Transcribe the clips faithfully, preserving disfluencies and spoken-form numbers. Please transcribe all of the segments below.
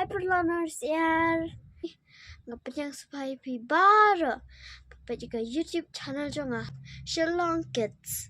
Paralok, nang syiar. Nga pdiang sngewbha ïa phi baroh ba peit ïa ka YouTube channel jong nga, Shillong Kids.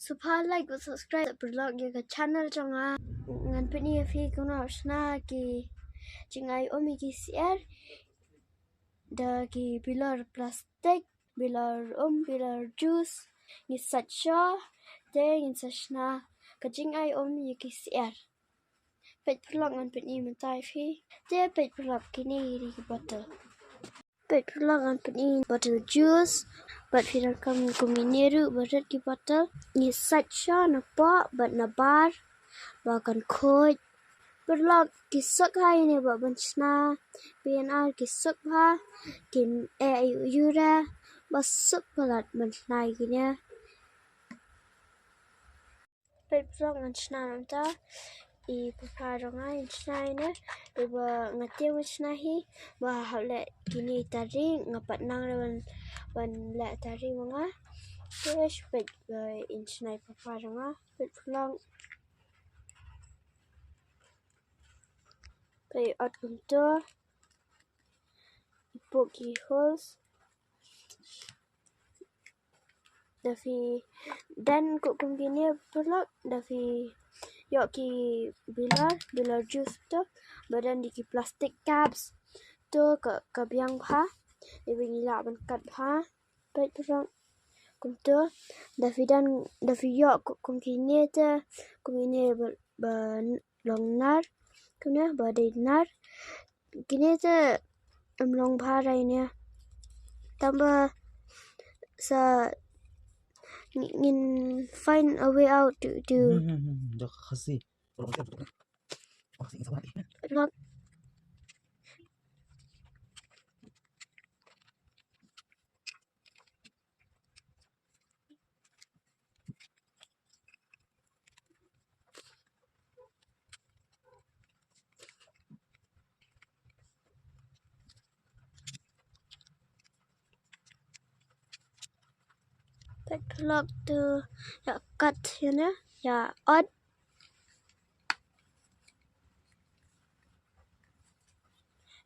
Sngewbha like bad subscribe paralok ïa ka channel jong nga. Ngan pyni ïa phi kumno shna ki jingai um ïa ki syiar da ki bilor plastik, bilor um, bilor juice. Ngi sait shuwa te ngin sa shna ka jingai um ïa ki syiar. Peit paralok, ngan pyni mynta ïa phi. Te peit paralok, kine ki dei ki bottle. Peit paralok, ngan pyni bottle juice. Bad phi donkam kum kine ruh ba rit ki bottle. Ngi sait shuwa na poh bad na bar ba kan khuid. Paralok, ki suk bha ïa kine ba ban shna. Phi ïa ar ki suk bha, kim eh ïa u re ba suk palat ban shna ïa kine. Peit paralok, ngan shna mynta i phapha jong nga, ngan shna ïa kine. Te ba nga tieng ban shna hi ba hap leh kine tari, nga pat nang re ban, ban leh tari ma nga. Te shu peit ba in shna i phapha jong nga. Peit paralok. Peit ot kumto. Poke ki holes. Da phi don kum kine paralok, da phi ïoh ki bilor, bilor juice to, ba don da ki plastic caps to ka, ka biang bha, da phi lah ban kat bha. Peit paralok kumto, da phi don, da phi ïoh kum kine te, kum kine ba, ba long nar, kumne ba dei nar. Kine te ym long bha rai ne. Tang ba sa ngin find a way out to, to. Hmm, hmm, hmm, hmm. Dak Khasi. Paralok. Peit paralok, to ïa kat ïa kine, ïa ot.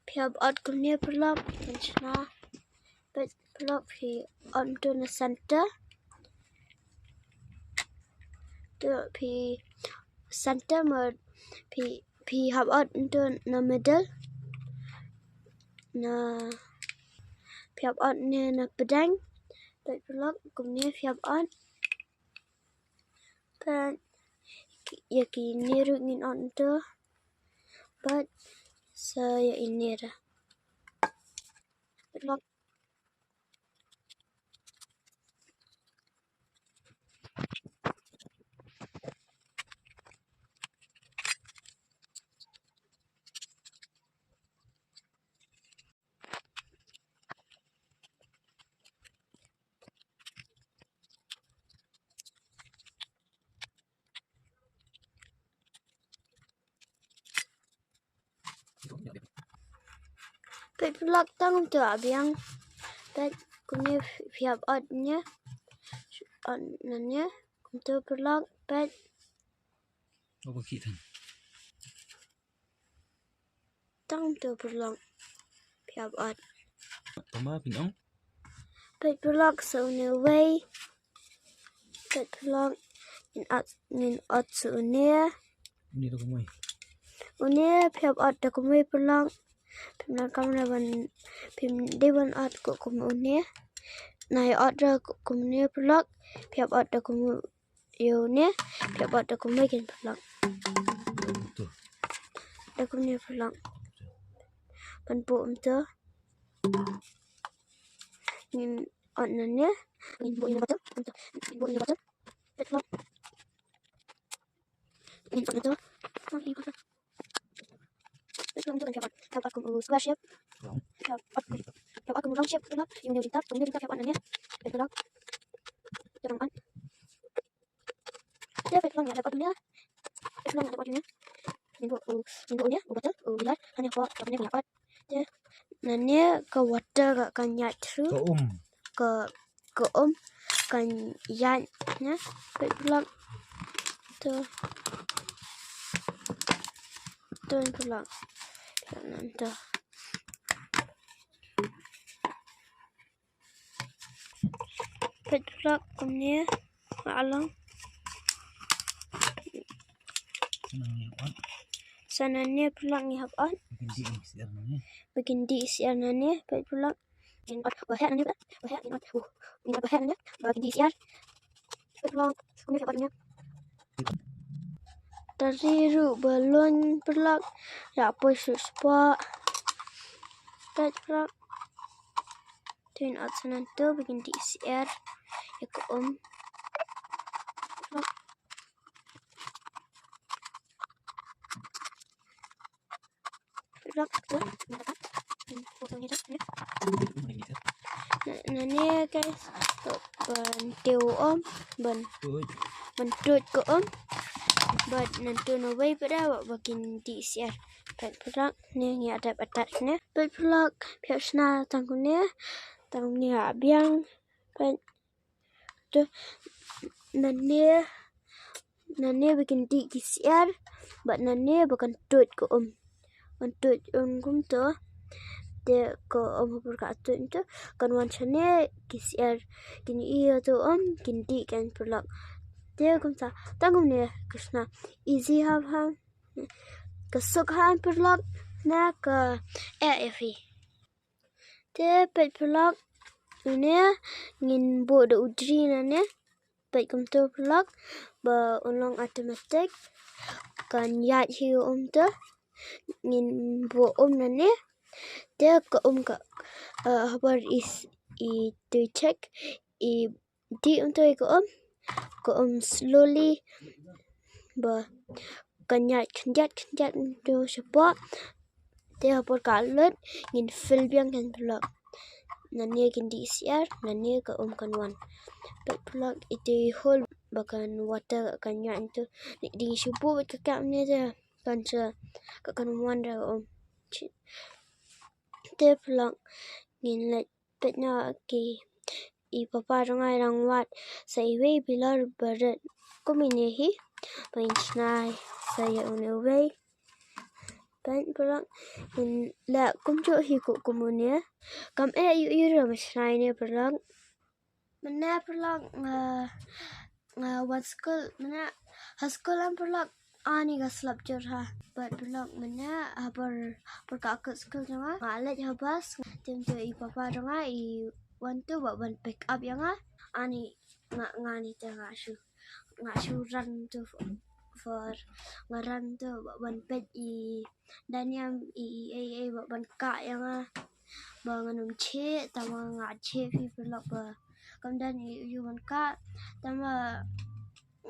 Phi hap ot kumne paralok, kan shna. Peit paralok, phi ot to na center. To phi center mo, phi, phi hap ot to na middle. Na phi hap ot ne na pdeng. Peit paralok, kumne phi hap ot. Peit, ïa kine ruh ngin ot to. Peit, sa ïa ine ruh. Peit paralok. Peit paralok, tang kumto biang. Peit kumne, phi hap ot ne. Ot ne. Kumto paralok, peit. Tang kumto paralok. Phi hap ot. Tama phi ong. Peit paralok, sa une uwei. Peit paralok, ngin ot, ngin ot sa une. Une da kumwei. Une phi hap ot da kumwei paralok. Phim nang kamra ban, phim dei ban ot kum une. Nai ot da kumne paralok. Phi hap ot da kumwei. Ïa une, phi hap ot da kumwei kin paralok. To. Da kumne paralok. Ban buh kumto. Ngin ot nangne. Ngin buh ïa ka bottle. Ngin buh ïa ka bottle. Paralok. Ngin ot nangne. Peit paralok, to kan phi hap ot. Phi hap ot kum u square shape. Phi hap ot kum, phi hap ot kum u round shape, paralok. Ïa une u jingtap, kum une u jingtap phi hap ot nangne. Peit paralok. To kan ot. Te peit paralok, ngi ot nangne. Peit paralok, ngi ot nangne. Ngin buh u, ngin buh une u bottle, u bilor. Hangne hapoh, hangne ngi ot. Te nangne ka water ka, kan ïaid through. Ka um. Ka, ka um kan ïaid, ne? Peit paralok. To. To paralok. Nangta. Peit paralok kumne nga long. Sa nangne paralok ngi hap ot. Ba kin dih syiar nangne peit paralok. Kin ot ba heh nangne peit. Ba heh kin ot. Kin ot ba heh nangne ba kin dih syiar. Peit paralok kumne hap ot nangne. Tari ruh ba lun paralok. Ïa poi shu spah. Peit paralok. Te ngin ot sa nangta ba kin dih syiar ïa ka um. Nangne guys, ban tiew um, ban ban tuid ka um. Bad nangta nawei pat ba kin dih syiar. Peit paralok ne ngi ïa dep atat ne. Peit paralok phi ïa shna tang kumne. Tang kumne ïa biang. Peit. Te nangne, nangne ba kin dih ki syiar bad nangne ba kan tuid ka um. Kan tuid um kumta. Te ka um ha por ka tuid te kan wan shane ki syiar. Kin ïoh ïa tu um kin dih kan paralok. Te kumta tang kumne ka shna. Easy ha ha. Ka suk ha paralok na ka eh eh phi. Te peit paralok une ngin buh da u dri nangne. Peit kumta paralok ba un long automatic. Kan ïaid hi um te ngin buh um nangne. Te ka um ka, eh, ha por i s-, i tu i check i dih um te ka um, ka um slowly ba kan ïaid khyndiat khyndiat um te shapoh. Te ha por ka lut ngin fill biang kan paralok. Nangne kin dih syiar, nangne ka um kan wan. Peit paralok ite i hole ba kan water kan ïaid um te. Dih shu buh bad ka kap ne te kan sa ka kan wan da um. Te paralok ngin leit peit na ki i papa jong nga i dang wad sa iwei i bilor ba rit kum ine hi. Ba ngin shna sa ïa une uwei. Peit paralok ngin leh kumjuh hi kum une. Kam eh ïoh ïoh ruh ba shna ine paralok. Mynne paralok nga nga wan skul mynne ha skul em paralok ani ka slap jur ha. Bad paralok mynne ha por por ka kut skul jong nga nga leit ha bus. Te mynta i papa jong nga i wan tu ba ban pick up ïa nga. Ani nga nga ni te nga shu nga shu run tu for nga run tu ba ban peit i daniam i ei ei ba ban kah ïa nga. Ba ngan ym cheh tama nga cheh phi paralok ba kam don i u ban kah tama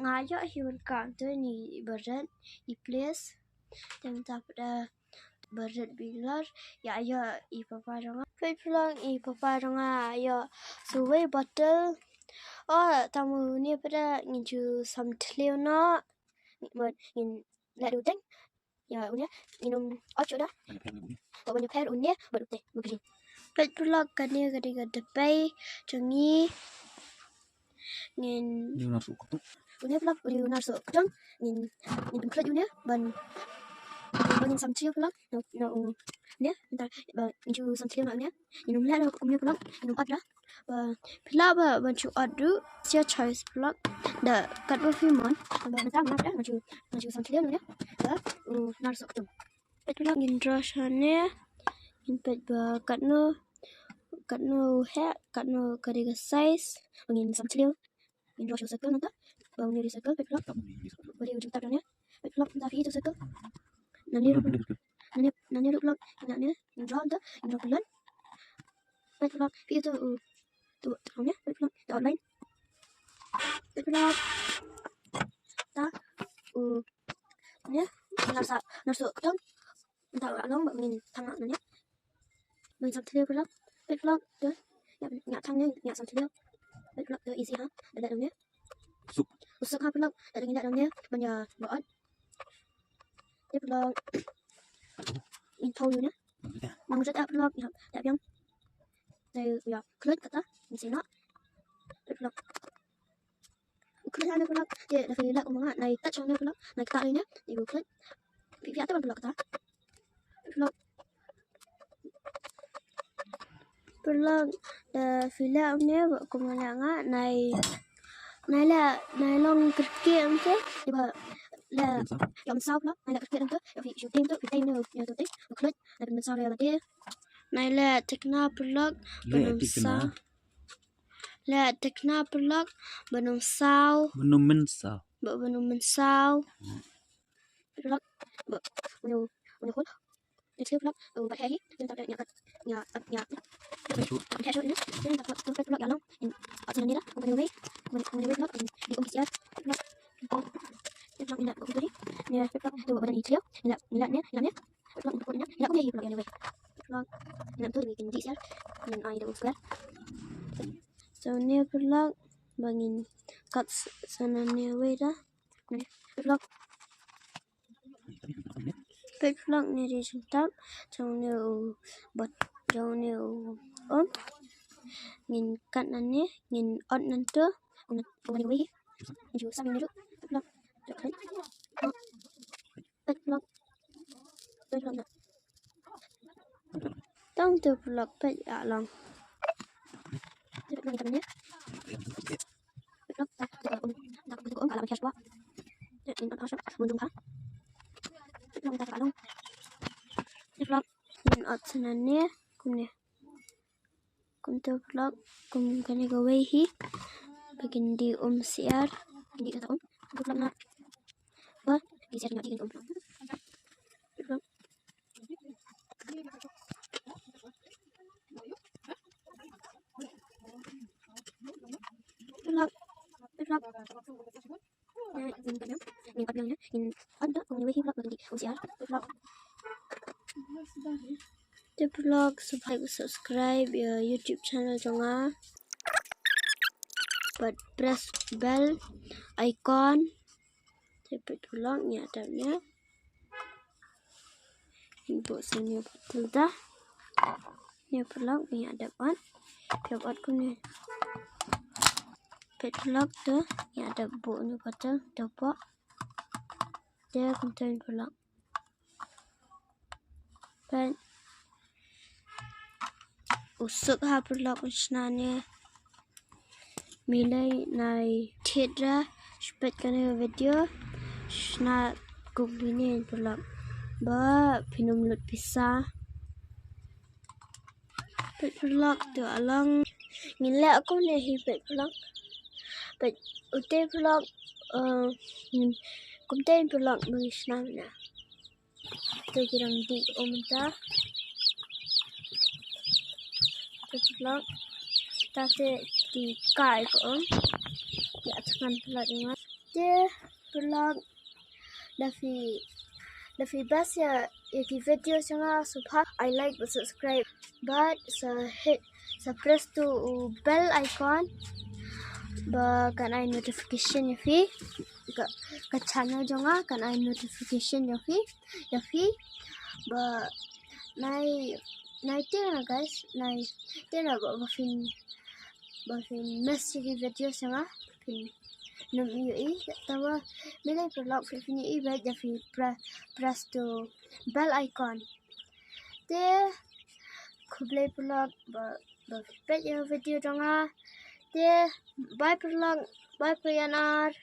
nga ïoh hi ban kah tu ni ba rit i place. Te mynta pat ba rit bilor ïa ïoh i papa jong nga. Peit paralok i papa jong nga ïoh suwei bottle. O tama une pat ngin ju sam thliew noh. Ngin leh da u teng. Ïa une ngin ym ot shuh da. Ba ban ïapher une bad ute ba green. Peit paralok kane ka dei ka dpei jong ngi. Ngin une paralok u dei u nar soh kjong. Ngin ngin pynkhlaiñ une ban ban ngin sam thliew paralok na une. Mynta ba ngin ju sam thliew na une. Ngin ym leh da kumne paralok ngin ym ot da. Ba phi lah ba ban shu ot ruh, it's your choice paralok. Da katba phi mon, ba mynta nga da nga ju nga ju sam thliew ne. Ba u nar soh kjong. Peit paralok ngin draw shane. Ngin peit ba katno katno heh, katno ka dei ka size. Ba ngin sam thliew. Ngin draw shu circle nangta. Ba une u dei circle peit paralok. Ba dei u jingtap jong ne. Peit paralok mynta phi ïohi u circle. Nangne ruh nangne nangne ruh paralok. Nangne ngin draw nangta. Ngin draw kulan. Peit paralok phi ïohi u tu tu ne peit paralok ta online. Peit paralok ta u ne nar sa nar soh kjong. Mynta u long ba ngin thang nangne. Ba ngin sam thliew paralok. Peit paralok tu. Ïa ïa thang ne ïa sam thliew. Peit paralok tu easy ha. Da da nangne. Suk. U suk ha paralok da da ngin da nangne ban ïa ba ot. Peit paralok. Ngin thaw ïa une. Nang rit ah paralok ïa ïa biang. Te ïa khluit kata ngin sih noh. Peit paralok. U khluit ha ne paralok. Te da phi leh kum nga nai touch ha ne paralok. Nai kata ne. Te u khluit. Phi phi ata ban paralok kata. Peit paralok. Paralok, da phi leh kumne ba kum nga leh nga, nai, nai leh, nai long kyrkieh ym te, ba leh, ïa mynsaw paralok, nai leh kyrkieh ym te, ïa phi shu tei ym te, phi tei ne, ïa to tei, ba khluit, nai mynsaw ïa ba te. Nai leh thikna paralok, ba nym saw. Leh thikna paralok, ba nym saw. Ba nym mynsaw. Ba, ba nym mynsaw. Paralok, ba, ba nym, ba nym khun. Ïa, paralok, u bat heh hi, ïa, ïa, ïa, ïa, ïa, paralok, ïa long, ïa, ot sa nangne la, kum kane kawei, kum kane kawei paralok, ïa, di kum siar, paralok, ïa, paralok, ïa, kum kane, ïa, paralok, to ba dang i thliew, ïa, ïa, ne, ïa, ne, paralok, ïa, ïa, kum ïa hi paralok, ïa, ne wei, paralok, ïa, to di kin di siar, ïa, ai da u square. So ne paralok, ba ngin kat s-, sa nangne wei da. Paralok. Peit paralok, ne ri jingtap jong ne u bot, jong ne u um. Ngin kat nangne, ngin ot nangne. Ngin ot nangne wei. Ngin ju sam nangne ruh. Paralok. Peit paralok. Peit paralok. Tang te paralok, peit ïa long. Te paralok, ïa long. Paralok, ta, ta, um, ta, um, ka la ba kya shwa. Te, in, ta, shwa, mun, ha. Paralok, ta, ta, long. Te paralok, ngin ot sa nangne, kumne. Kumta paralok, kum kane kawei hi. Ba kin die um siar. Kin die kata um. Paralok na. Ba, die siar, die um. Paralok. Paralok. Paralok. Te paralok, sngewbha subscribe ïa YouTube channel jong nga. Bad press bell icon. Te peit paralok, ngi ïa dep ne. Ngi buh sa ne bottle da. Ne paralok, ngi ïa dep ot. Dep ot kumne. Peit paralok, te ngi ïa dep buh ne bottle, dep buh. Te kumta paralok. Peit. U suk ha paralok, u shna ne. Mile nai thied ra, shu peit kane ka video, shna kum kine paralok. Ba phin ym lut pisa. Peit paralok, to along. Ngin leh kumne hi peit paralok. Peit ute paralok, eh, kumte paralok ba ngi shna na. To ki dang dih ka um mynta. Te paralok. Ta te ki kai ka um. Ki atkan paralok nga. Te paralok. Da phi, da phi best ïa, ïa ki video jong nga sngewbha ai like bad subscribe. Bad sa hit, sa press to u bell icon. Ba kan ai notification ïa phi. Ka, ka channel jong nga kan ai notification ïa phi. Ïa phi. Ba nai, nai tieng na guys, nai tieng na ba, ba phin, ba phin miss ïa ki video jong nga, phin nym ïohi, tangba mile paralok phin, phin ïohi ba da phi pre-, press to bell icon. Te khublei paralok ba, ba phi peit ïa video jong nga. Te bye paralok, bye paralok.